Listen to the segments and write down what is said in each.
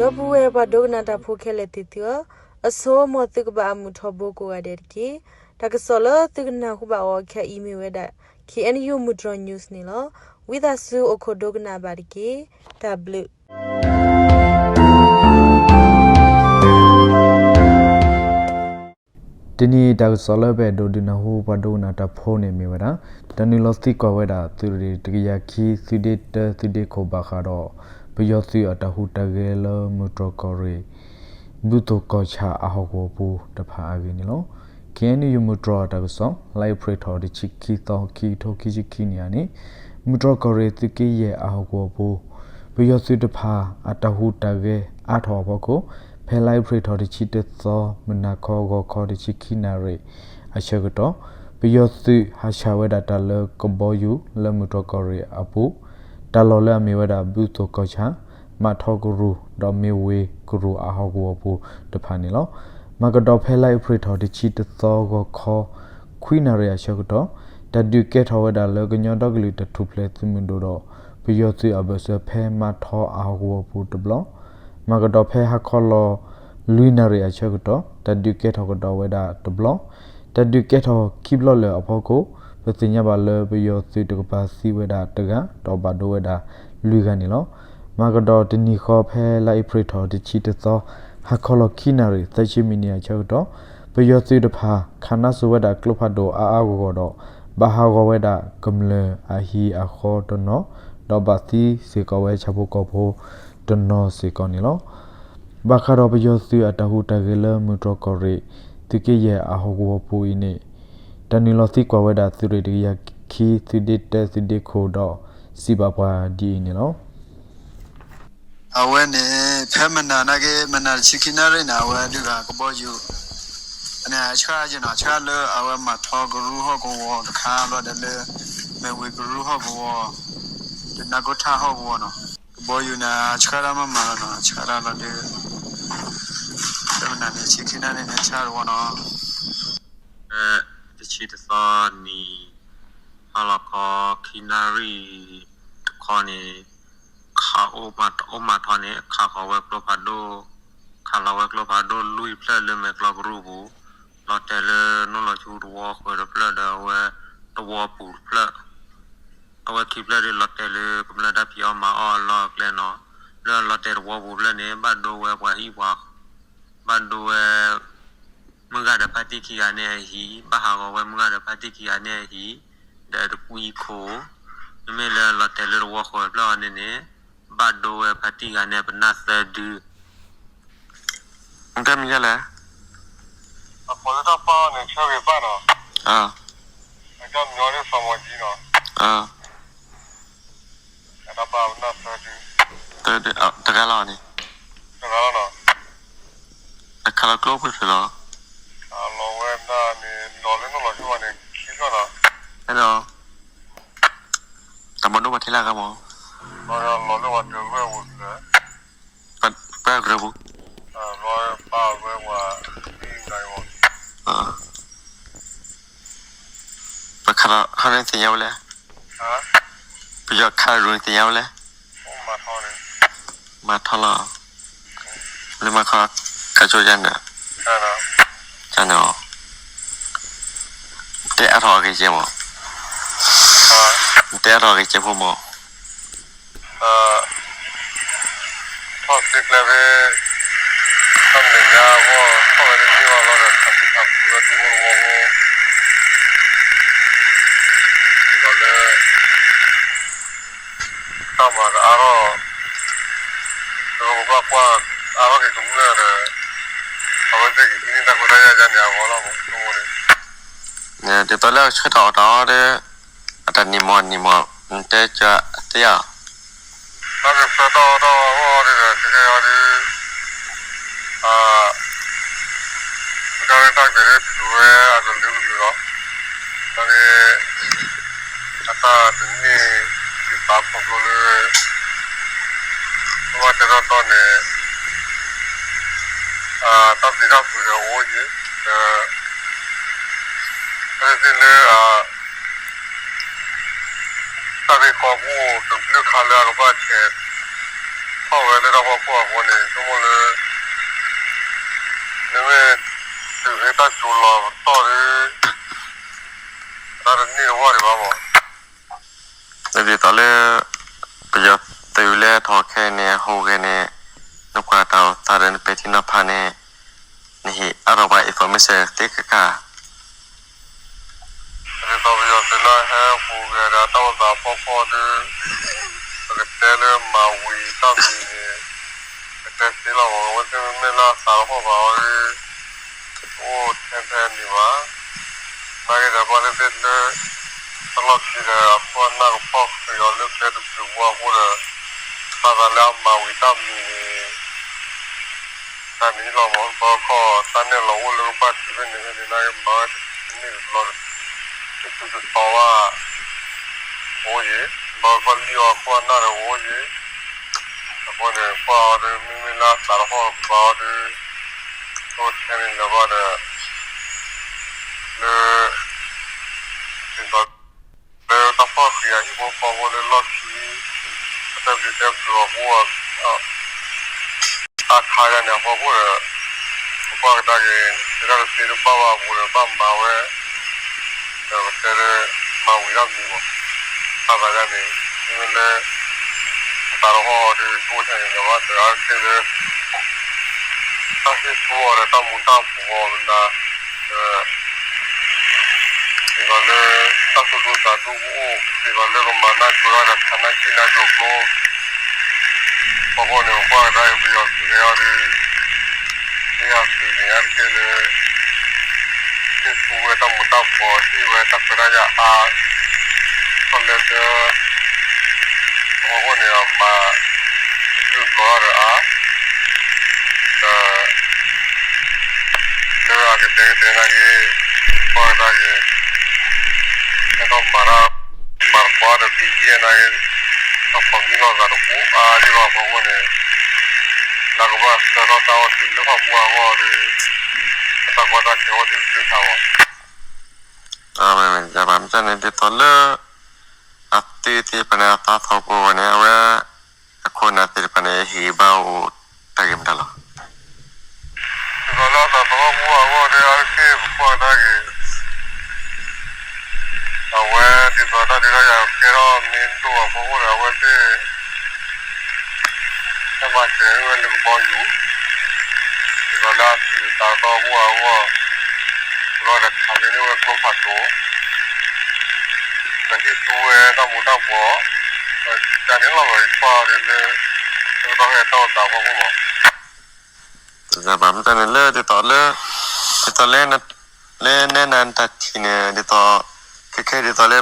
ဒီပုၢ်ဝဲၢ်ပှၤဒိကနၣ်တၢ်ဖိခဲလၢာ်သ့ၣ်သုဧၢ, အဆိ မ်သုကဘၣ်အမုာ်ထီဘိကိးဂၤဒဲးတက့ၢ်. တၢ်ကစီၣ်လၢသုကနၢ်ဟူဘၣ်အီၤခဲအံၤမ့ၢ်ဝဲဒၣ် K N U မုၢ်တြီၤ news န့ၣ်လီၤ. ဝံသးစူၤအိၣ်ခိးဒိကနၣ်ဘၣ်တက့ၢ်. တၢ်ဘျုး တနံၤအံၤတၢ်ကစီၣ်လၢပအဲၣ်ဒိးဒုးနၢ်ဟူပှၤဒိကနၣ်တၢ်ဖိန့ၣ်မ့ၢ်ဝဲဒၣ် တၢ်နုာ်လီၤသံကွၢ်ဝဲဒၣ်သုးရ့ၣ်တကယၤခံ သုးဒ့တၢ သုးဒ့ခိၣ်ဘၣ်ဃးဒီး ပယီၤသုးအတၢ်ဟူးတၢ်ဂဲၤလၢမုၢ်တြီၤကီၢ်ရ့ၣ် ဘူၣ်သိၣ်ကီၢ်ဆၣ်အဟီၣ်ကဝီၤပူၤတဖၣ်အဂ့ၢ်န့ၣ်လီၤ. K N U မုၢ်တြီၤအတၢ်ကစီၣ် လါအ့ဖြ့ၣ်ထီၣ်တဆံခံသီ ခံကထိခံဆံခံနံၣ်အံၤန့ၣ် မုၢ်တြီၤကီၢ်ရ့ၣ်သုးက့ယဲၢ်အဟီၣ်ကဝီၤပူၤ ပယီၤသုးတဖၣ်အတၢ်ဟူးတၢ်ဂဲၤအါထီၣ်အဖီခိၣ် ဖဲလါအ့ဖြ့ၣ်ထီၣ်တဆံတသီ မုၢ်နၤခီဂီၤခီတဆံခံနၣ်ရံၣ်အဆၢကတီၢ် ပယီၤသုးဟးဆှဲးဝဲဒၣ်တၢ်လၢကဘီယူၤလၢမုၢ်တြီၤကီၢ်ရ့ၣ်အပူၤ တၢ်လီၢ်လၢအမ့ၢ်ဝဲဒၣ်ဘူၣ်သိၣ်ကီၢ်ဆၣ် မးထီကရူၢ် ဒီးမ့ၢ်ဝ့ၤကရူၢ်အဟီၣ်ကဝီၤပူၤတဖၣ်န့ၣ်လီၤ. မၤကဒီးဖဲလါအ့ဖြ့ၣ်ထီၣ်တဆံတသီဂီၤခီ ခွံနၣ်ရံၣ်အဆၢကတီၢ် တၢ်ဒုးကဲထီၣ်ဝဲဒၣ်လၢကညီဒီကလုာ်တၢ်ထူၣ်ဖျဲးသုးမုၢ်ဒိၣ်ဒီး ပယီၤသုးအဘၢၣ်စၢၤဖဲမးထီအဟီၣ်ကဝီၤပူၤတဘျီ မၤကဒီးဖဲဟါခီလီၤ လွံၢ်နၣ်ရံၣ်အဆၢကတီၢ် တၢ်ဒုးကဲထီၣ်ကဒီးဝဲဒၣ်တဘျီ, တၢ်ဒုးကဲထီၣ်ခံဘျီလၢာ်အဖီခိၣ် ပသ့ၣ်ညါဘၣ်လၢပယီၤသုးတကပၤသံဝဲဒၣ်တဂၤ ဒီးဘၣ်ဒိဝဲဒၣ်လွံၢ်ဂၤန့ၣ်လီၤ. မၤကဒီးတနံၤဃီဖဲလါအ့ဖြ့ၣ်ထီၣ်တဆံတသီ ဟါခီလီၤခံနၣ်ရံၣ်သၢဆံမံးနံးအဆၢကတီၢ် ပယီၤသုးတဖၣ် ခးနါစိၤဝဲဒၣ်ကျိဖးဒိၣ်အါအါဂီၢ်ဂီၢ်ဒီး ဘၣ်ဟးဂီၤဝဲဒၣ်ကမျၢၢ်အဟံၣ်အဃီတနီၤ, ဒီးဘၣ်သံစ့ၢ်ကီးဝဲဆၣ်ဖိကီၢ်ဖိတနီၤစ့ၢ်ကီးန့ၣ်လီၤ. ဘၣ်ဃးဒီးပယီၤသုးအတၢ်ဟူးတၢ်ဂဲၤလၢမုၢ်တြီၤကီၢ်ရ့ၣ် သုးက့ယဲၢ်အဟီၣ်ကဝီၤပူၤအံၤန့ၣ် တၢ်နုာ်လီၤသံကွၢ်ဝဲဒၣ်သုးရ့ၣ်တကယၤခံ သုးဒ့တၢ သုးဒ့ခိၣ်ဒီး စံးဘၣ်ပှၤဒ်အံၤန့ၣ်လီၤ. အဝဲန့ၣ် ဖဲမနၤနာ်က့ မနၤတဆံခံနၣ်ရံၣ်န့ၣ် အဝဲဒုးဂၤကဘီယူၤ န့ၣ် ဆှၣ်ယနီၤ ဆှၣ်လၢအဝဲမၤထီကရူၢ်ဟီၣ်ကဝီၤတခါ ဘျီဒီးလၢ မ့ၢ်ဝ့ၤကရူၢ်ဟီၣ်ကဝီၤ ဒီးနၢ်ကိၢ်ထၣ်ဟီၣ်ကဝီၤနီၤ ကဘီယူၤန့ၣ် ဆှၣ်တၢ်မၤမၤလီၤနီၤ ဆှၣ်တၢ်လီၤဒုး ဖဲမနၤန့ၣ် ဆံခံနၣ်ရံၣ်န့ၣ် ဆှၣ်တဝီနီၤ ဖဲတဆံတသီနံၤ ဟါလီၤခီခံနၣ်ရံၣ်တခီန့ၣ် ခးအိၣ်မး အိၣ်မးထီန့ၣ် ခးဃီၤဝဲကျိဖးဒိၣ် ခးလီၤဝဲကျိဖးဒိၣ်လွံၢ်ဖျၢၣ်လၢမဲာ်ကျီကရူၢ်ပူၤ လီၤတဲာ်လၢနိၣ်လီၤဆူတဝီဃၢၤတဖျၢၣ်ဒီးအဝဲတဝီပူၤတဖျၢၣ် အဝဲခံဖျၢၣ်ဒီးလီၤတဲာ်လၢကမျၢၢ်တၢ်ဖံးအီၣ်မၤအီၣ်အလီၢ်အကျဲနီၤ လၢအလီၤတဲာ်တဝီပူၤဖျၢၣ်န့ၣ် ဘၣ်ဒိဝဲပှၤဟံၣ်ပှၤ ဘၣ်ဒိဝဲ မုၢ်ဂၤဒီးဖါတံၢ်ခံဂၤန့ၣ်အဟံၣ် ဘၣ်ဟးဂီၤဝဲမုၢ်ဂၤဒီးဖါတံၢ်ခံဂၤန့ၣ်အဟံၣ် ဒီးတကွံခိၣ် မ့မ့ၢ်လၢလီၤတဲာ်လၢတဝီဃၢၤဖျၢၣ်အီၤန့ၣ်န့ၣ် ဘၣ်ဒိဝဲဖါတံၢ်ဂၤန့ၣ်ပနၢ်သၢဒု နတဲမံၤယါလဲၣ် အကိးလၢတၢ်ပာ်အီၤန့ၣ် ဆၢဂ့ၤဘၣ်နီၤ အကညီဒီးစီၤမီၤကံနီၤ အတၢ်ပာ်ပနၢ်သၢဒု တဂၤလီၤန့ၣ် တဂၤလီၤနီၤ အခါလီၤကျိဖျၢၣ်လီၤ ခးလီၤဝဲဒၣ်န့ၣ် လီၤလၢနိၣ်လီၤဆူဝဲန့ၣ် ခံဖျၢၣ်နီၤ အဲၣ်ဒိး တၢ်မၤဒိၣ်ပှၤထဲလၢအဂၤမး လီၤလီၤလၢပှၤတဂၤဝဲပူၤ ပှၤကရၢပူၤ လီၤပာ်ဝဲပှၤ ပခါလီၤဟီန့ၣ်သ့ၣ်ညါဝဲလဲၣ် ပယီၤခးရူၢ်န့ၣ်သ့ၣ်ညါဝဲလဲၣ် မၤထီလီၤ လၢမၤခီ ကၢ်ကၠိယါန့ၣ် ယါန့ၣ် တဲအါထီၣ်အဂ့ၢ်ကဲမး တဲအါထီၣ်အဂ့ၢ်ကဲဖိမး ထီၣ်စ့ကျဲဖဲ တၢ်မဲာ်ညါအဂီၢ် ထီၣ်ဝဲတန့ၢ်ဘၣ်ဘျီဒီး ထးစံးထးဖုဝဲတဝီတဝီဖိ စ့ၢ်ကီးလၢ တၢ်မၤကအါထီၣ် ပကဘၣ်ကွၢ်အါထီၣ်က့ၤကမျၢၢ်ဒီး အဝဲသ့ၣ်ကဟံးန့ၢ်တၢ်ခွဲးတၢ်ယာ်ယါန့ၣ်အဂီၢ်လီၤမး ဆိကမိၣ်န့ၣ် ဒ်သိးလၢအဆှၢတၢ်အီၣ်တၢ်အီဒီး အတၢ်နံၤမီၢ်နံၤမီၢ် နတဲကၢၤသ့ဧါ ဘၣ်ကဆှၢတၢ်အီၣ်တၢ်အီအဂီၢ်ဒီး ခဲခဲအံၤဒီး အ ပတၢ်ရဲၣ်တၢ်ကျဲၤဒီး ထုးဝဲအကလုာ်ကလုာ်လီၤ. ဒီး အတၢ်တန့ၢ်သ့ၣ်တဖၣ်ခီဖျိလၢ ပဘၣ်တဲတီတီန့ၣ် တၢ်သ့တၢ်ဖုးဒီးအိၣ်က့ၤ ဒီး အဝဲသ့ၣ်လၢ တၢ်ဂ့ၢ်ကီၢ်ပူၤတဘျုးခါလၢအကဘၣ်ဆဲးထီၣ်ဝဲလၢ ဟီၣ်ခိၣ်အဃိန့ၣ် ဆိကမိၣ်လၢ နမ့ၢ် တုၤဖဲတၢ်စူၤလီၤပတီၢ်ဒီး တၢ်တန့ၢ်တဝၢ်ဒံးဘၣ်မး. ဒ်သိးလၢ ပယီၤသုးလၢထီၣ်ခဲအံၤန့ၣ် အဟူးဂဲၤန့ၣ် နကွၢ်တၢ်အိၣ်သးဒီးနပဲာ်ထံနီၤဖးန့ၣ် နဟ့ၣ်အါထီၣ်ပှၤ information သ့ခဲခါ ဒ်သိးပယီၤသုးလၢဟဲဟူးဂဲၤဒီးတၢ်အိၣ်သးအဖီခိၣ်ဒီး ပကတဲလၢမၤဝံၤတၢ်မံၤန့ၣ် ပတဲသ့လီၤမး, အဝဲသ့ၣ်မ့မ့ၢ်လၢအသးတဟီၣ်ဘၣ်အီၤဒီး အိၣ်ထဲထဲန့ၣ်ဘၣ်. နာ်က့ဒီးဘၣ်သ့ၣ်သ့ၣ်လၢ တၢ်လီၢ်ခံဒီး အခိၣ်အနၢ်ကဖီၣ်ဃံးအီၤလၢကျဲတဘျုးဘၣ်အဃိဒီး ဘၣ်သးလၢအမၤဝံၤတၢ်မံၤန့ၣ် တၢ်န့ၣ်လီၤမး, ဘၣ်ခီတၢ်နဲၣ်လီၤအိၣ်လၢကဘၣ်တုၤဖဲန့ၣ်ဖဲန့ၣ်နာ်က့ မၤဝဲတန့ၢ်တဘျီ တတုၤတသီဘၣ် အိၣ်ယံၤ, ဘၣ်ခီလံၣ်အီၤအခိၣ်အနၢ်ဒီးအိၣ်ယံၤ, အဃိန့ၣ် ကွၢ်အီၤဒီး မ့မ့ၢ်လၢအသးတဟီၣ်ကဘၣ်အီၤဒီး အိၣ်ထဲန့ၣ်လၢၤဘၣ်ဒီး လၢ ဒ်သိး လၢတၢ်ဖီၣ်ဃံးအဟံၣ်ဖိဃီဖိလၢလီၢ်ခံ အတၢ်ဘျုးတၢ်ဖှိၣ်အပူၤ အခါယါန့ၣ်အဖီခိၣ်ဒီး ပကွၢ်ကဒါက့ၤ လၢတၢ်တသ့တဘၣ်ဘၣ်အပူၤဒီး ဘၣ်မၤဝဲ ဒီးပတဲလၢ မၤဝံၤတၢ်မံၤမး, ဘၣ်သးဒ်န့ၣ် မ့မ့ၢ်လၢ အသးတဟီၣ်ဒီး တအိၣ်ထဲန့ၣ်လၢၤဘၣ် ဒီးအါတက့ၢ်လၢ တၢ်ဟ့ၣ်ဆူၣ်အီၤဒီးတၢ်မူၤတၢ်ဘှီးမနုၤ ဒီး ဒ်သိးလၢ တၢ်သူၣ်ဒူသးဒူကအိၣ် ဒ်သိးလၢကမၤနၢ်ကၠိတၢ်ဒီးခးနၢ်ကံၢ်နၢ်ကၠိကျိ အဃိန့ၣ် ပကွၢ်ကဒါက့ၤပယီၤသုးန့ၣ်အီၤဒီး မ့ၢ်အသုးန့ၣ် အါတက့ၢ်လၢ ဟ့ၣ်ဆူၣ်ဝဲတၢ်မူၤတၢ်ဘှီး ဟ့ၣ်ဝဲတၢ်ခွဲးတၢ်ယာ်အါ ထီၣ်လဲၤဒၢ အဃိန့ၣ် အမၤ တဘျုးဘျီဒီးအါ ဒီး လၢအကတဲကတဲနာ်က့ ကွၢ်ကဒါက့ၤ ဟဲထီၣ်မၤတၢ် မၤကွၢ်ဒီး ဘံၣ်ယဲၢ်နာ်က့ တၢ်ဖီၣ်မံလီၤသးတအိၣ်အါဒံးဘၣ်အဃိန့ၣ် လၢကဘၣ်ဆှၢထီၣ်တၢ်အီၣ်တုၤလၢဖၣ်ပူၣ်အဂီၢ်ဒီး တၢ်ကီတၢ်ခဲအိၣ်ဒီးသ့ၣ်ညါဘၣ် မ့ၢ်န့ၣ် ဒ်သိးလၢ အသုးသ့ၣ်တဖၣ်န့ၣ် အသးသဟီၣ်ကဝီၤန့ၣ် အဝဲ အခိၣ်အနၢ်သ့ၣ်တဖၣ်န့ၣ် ဟ့ၣ်ဘၣ်အိၣ်တၢ်ဂ့ၢ်မတၤလီၤ. ဒ်သိးလၢအသးသဟီၣ်ကဝီၤအဂီၢ်ဒီး အါတက့ၢ်ပကွၢ်ကဒါက့ၤ အဝဲဒ်သိးတၢ်ဒုးတၢ်ယၤကဲထီၣ်မ့ၢ်ဒိၣ်အဖီခိၣ်ဒီး အဝဲသ့ၣ် ဟဲမၤစၢၤဝဲလၢကဘီယူၤ ဒ်သိးလၢအသုးသးသဟီၣ်ကဝီၤအဂီၢ် ဒီးတခါက့ၤန့ၢ်ဝဲကျိဖးဒိၣ် ဒီးဟ့ၣ်ဆူၣ်ဝဲတၢ်မူၤတၢ်ဘှီး တၢ်န့ၣ်လီၤ ကွၢ်အီၤဒ်လၢ တၢ်ကတီၢ်ဖဲတၢ်အိၣ်သးအဖီခိၣ်လီၤ. ဘၣ်မတၤန့ၣ်လၢဒ်သိးလၢ ဒ်သိးလၢ လၢနဲနၤတၢ်ထံၣ်န့ၣ် ဒ်သိး ခဲခဲဒ်သိးလၢ လၢ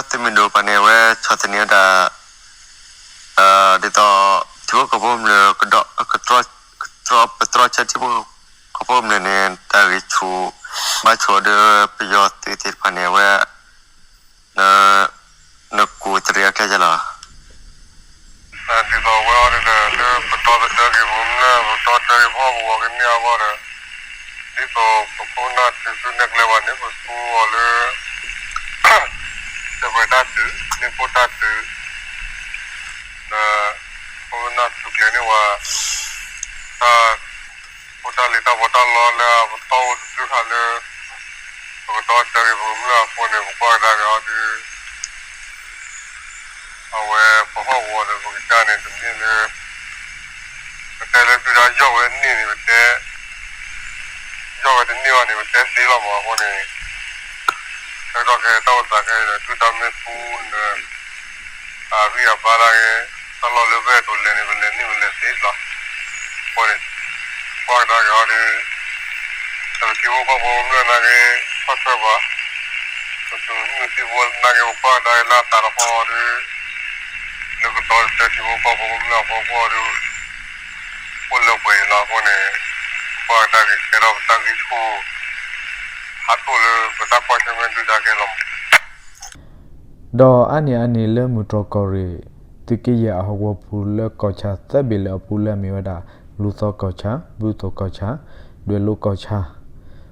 သုးမုၢ်ဒိၣ်ပၤန့ၣ် အဝဲဆီၣ်သနံးဝဲဒၣ် ဒ်သိး ထံဖိကီၢ်ဖိကမျၢၢ် ကဒီး ကတြီ ပတြီဆၢထံဖိကီၢ်ဖိကမျၢၢ်န့ၣ် တၢ်ဂံၢ်ဆူၣ်ဘါဆူၣ်ဒီးပယီၤသုးသ့ၣ်တဖၣ်န့ၣ် အဝဲ န နကူၣ်တရံးအကျဲယဲလီၤ. ဒ်သိးအဝဲအီၤဒီး လၢပတီၢ်တၢၢ်က့ၤပကမျၢၢ် ပတီၢ်တၢၢ်က့ၤပဟီၣ်ကဝီၤကန့ၢ်အဂီၢ်ဒီး ဒ်သိးပခိၣ်နၢ်သုးသုနဲၣ်ကျဲဘၣ်န့ၣ် ပသူအီၤလၢ စဲးပှဲၤတၢ်သုး မ့ၣ်ပိၢ်တၢ်သုး ဒီး ခိၣ်နၢ်သုးကျဲၤန့ၢ်ဝဲ တၢ် ဖိတၢ်လံၤတၢ်ပီးတၢ်လီလၢအပတီၢ်အိၣ်တဘျုးခါလၢ ပကတီၢ်တၢၢ်က့ၤပကမျၢၢ်အဃိန့ၣ် ပကွၢ်ကဒါက့ၤအီၤဒီး အဝဲပဟီၣ်ကဝီၤဒီး ပကစၢ်န့ၣ်တမ့ၢ်လၢ ပတဲလၢဒုၣ်ဒါယီၢ်ဝဲန့ၢ်န့ၣ် ပတဲ ယီၢ်ဝဲတန့ၢ်ဘၣ်န့ၣ် ပတဲသ့လီၤမးအဃိန့ၣ် တၢ်ကတီၢ်ခဲအံၤတၢ်အိၣ်သးခဲအံၤဒီး ဒုၣ်ဒါမ့ၢ်သူဒီး အဂံၢ်အဘါနာ်က့ တၢ်လီၢ်လၢပအဲၣ်ဒိးလဲၤန့ၣ် ပလဲၤန့ၢ်ပလဲၤသ့လီၤ. အဃိန့ၣ် ကွၢ်ကဒါက့ၤအီၤဒီး ပထံဖိကီၢ်ဖိကမျၢၢ်နာ်က့ ဆီၣ်ထွဲပှၤ ပသုးမုၢ်သံၣ်ဘိနာ်က့ ပကွၢ်ကဒါက့ၤလၢအသးတဟီၣ်ဒီး လၢကဒီးတၢ်ထံဖိကီၢ်ဖိကမျၢၢ်အဖီခိၣ်ဒီး အိၣ်လၢပှဲၤအံၤလီၤ. အဃိန့ၣ် ပကွၢ်ကဒါက့ၤကဲထီၣ်ပတၢ်ဂံၢ်ဆူၣ် ဖးဒိၣ်လၢပတၢ်ကွၢ်ဆၢၣ်မဲာ်ဒုၣ်ဒါခဲလီၤမး. ဒီးအါန့ၢ်အါန့ၢ်လၢမုၢ်တြီၢ်ကီၢ်ရ့ၣ် သုးက့ယဲၢ်အဟီၣ်ကဝီၤပူၤလၢကီၢ်ဆၣ်သၢဘ့ၣ်လၢအပူၤလၢအမ့ၢ်ဝဲဒၣ် လူၤသီကီၢ်ဆၣ်, ဘူၣ်သိၣ်ကီၢ်ဆၣ်, ဒွဲၣ်လိကီၢ်ဆၣ်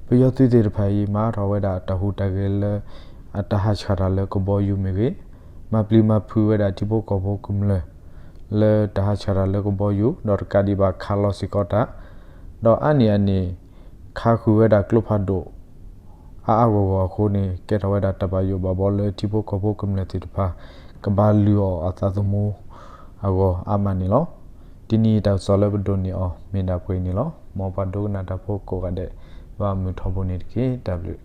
ပယီၤသုးသ့ၣ်တဖၣ်အံၤ မၤအါထီၣ်ဝဲဒၣ်တၢ်ဟူးတၢ်ဂဲၤလၢ အတၢ်ဟးဆှၣ်တၢ်လၢကဘီယူၤမ့ၢ်ဂ့ၤ, မၤပျံၤမၤဖုးဝဲဒၣ်ထံဖိကီၢ်ဖိကမျၢၢ် လၢတၢ်ဟးဆှဲးတၢ်လၢကဘီယူၤ ဒီးတကးဒံးဘၣ်ခးလီၤစ့ၢ်ကီးတၢ်, ဒီးအါန့ၢ်အန့ၣ် ခးဃုာ်ဝဲဒၣ်ကျိဖးဒိၣ် အါအါဂီၢ်ဂီၢ်အဃိန့ၣ် ကဲထီၣ်ဝဲဒၣ်တၢ်ဘၣ်ယိၣ်ဘၣ်ဘီလၢထံဖိကီၢ်ဖိကမျၢၢ်သ့ၣ်တဖၣ် ကဘၣ်လုၢ်အီၣ်အသးသမူအဂီၢ်အါမးန့ၣ်လီၤ. တနံၤအံၤတၢ်ကစီၣ်လၢပဒိးန့ၢ်အီၤမ့ၢ်ဒၣ်ပှဲၤအံၤန့ၣ်လီၤ. မ်ပှၤဒိကနၣ်တၢ်ဖိကိးဂၤဒဲး ဘၣ်မုာ်ထီဘိန့ၣ်တက့ၢ်. တၢ်ဘျုး